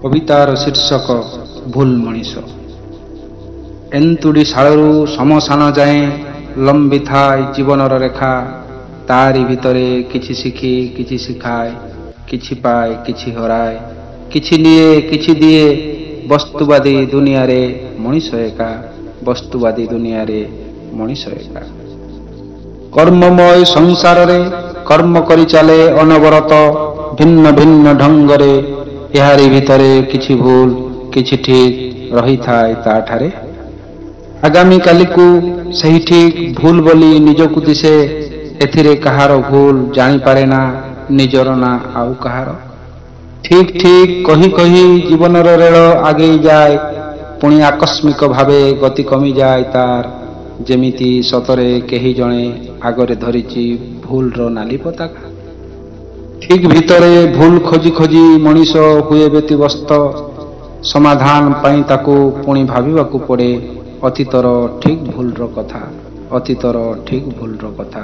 କବିତାର ଶୀର୍ଷକ ଭୁଲ ମଣିଷ। ଏନ୍ତୁଡ଼ି ଶାଳରୁ ଶମଶାନ ଯାଏଁ ଲମ୍ବି ଥାଏ ଜୀବନର ରେଖା। ତାରି ଭିତରେ କିଛି ଶିଖି କିଛି ଶିଖାଏ, କିଛି ପାଏ କିଛି ହରାଏ, କିଛି ନିଏ କିଛି ଦିଏ। ବସ୍ତୁବାଦୀ ଦୁନିଆରେ ମଣିଷ ଏକା, ବସ୍ତୁବାଦୀ ଦୁନିଆରେ ମଣିଷ ଏକା। କର୍ମମୟ ସଂସାରରେ କର୍ମ କରି ଚାଲେ ଅନବରତ ଭିନ୍ନ ଭିନ୍ନ ଢଙ୍ଗରେ। ଏହାରି ଭିତରେ କିଛି ଭୁଲ କିଛି ଠିକ୍ ରହିଥାଏ ତାଠାରେ। ଆଗାମୀ କାଲିକୁ ସେହି ଠିକ୍ ଭୁଲ ବୋଲି ନିଜକୁ ଦିଶେ। ଏଥିରେ କାହାର ଭୁଲ ଜାଣିପାରେ ନା ନିଜର ନା ଆଉ କାହାର। ଠିକ୍ ଠିକ୍ କହି କହି ଜୀବନର ରେଳ ଆଗେଇ ଯାଏ, ପୁଣି ଆକସ୍ମିକ ଭାବେ ଗତି କମିଯାଏ ତାର, ଯେମିତି ସତରେ କେହି ଜଣେ ଆଗରେ ଧରିଛି ଭୁଲର ନାଲି ପତାକା। ଠିକ୍ ଭିତରେ ଭୁଲ ଖୋଜି ଖୋଜି ମଣିଷ ହୁଏ ବ୍ୟତିବ୍ୟସ୍ତ। ସମାଧାନ ପାଇଁ ତାକୁ ପୁଣି ଭାବିବାକୁ ପଡ଼େ ଅତୀତର ଠିକ୍ ଭୁଲର କଥା, ଅତୀତର ଠିକ୍ ଭୁଲର କଥା।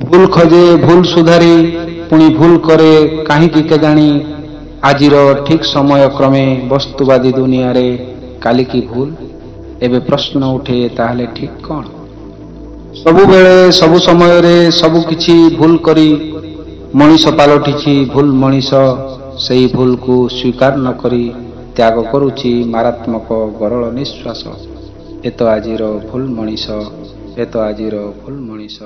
ଭୁଲ ଖୋଜେ, ଭୁଲ ସୁଧାରି ପୁଣି ଭୁଲ କରେ କାହିଁକି କେଜାଣି। ଆଜିର ଠିକ୍ ସମୟ କ୍ରମେ ବସ୍ତୁବାଦୀ ଦୁନିଆରେ କାଲିକି ଭୁଲ। ଏବେ ପ୍ରଶ୍ନ ଉଠେ, ତାହେଲେ ଠିକ୍ କ'ଣ? ସବୁବେଳେ ସବୁ ସମୟରେ ସବୁ କିଛି ଭୁଲ କରି ମଣିଷ ପାଲଟିଛି ଭୁଲ ମଣିଷ। ସେଇ ଭୁଲକୁ ସ୍ୱୀକାର ନ କରି ତ୍ୟାଗ କରୁଛି ମାରାତ୍ମକ ଗରଳ ନିଶ୍ୱାସ। ଏ ତ ଆଜିର ଭୁଲ ମଣିଷ, ଏ ତ ଆଜିର ଭୁଲ ମଣିଷ।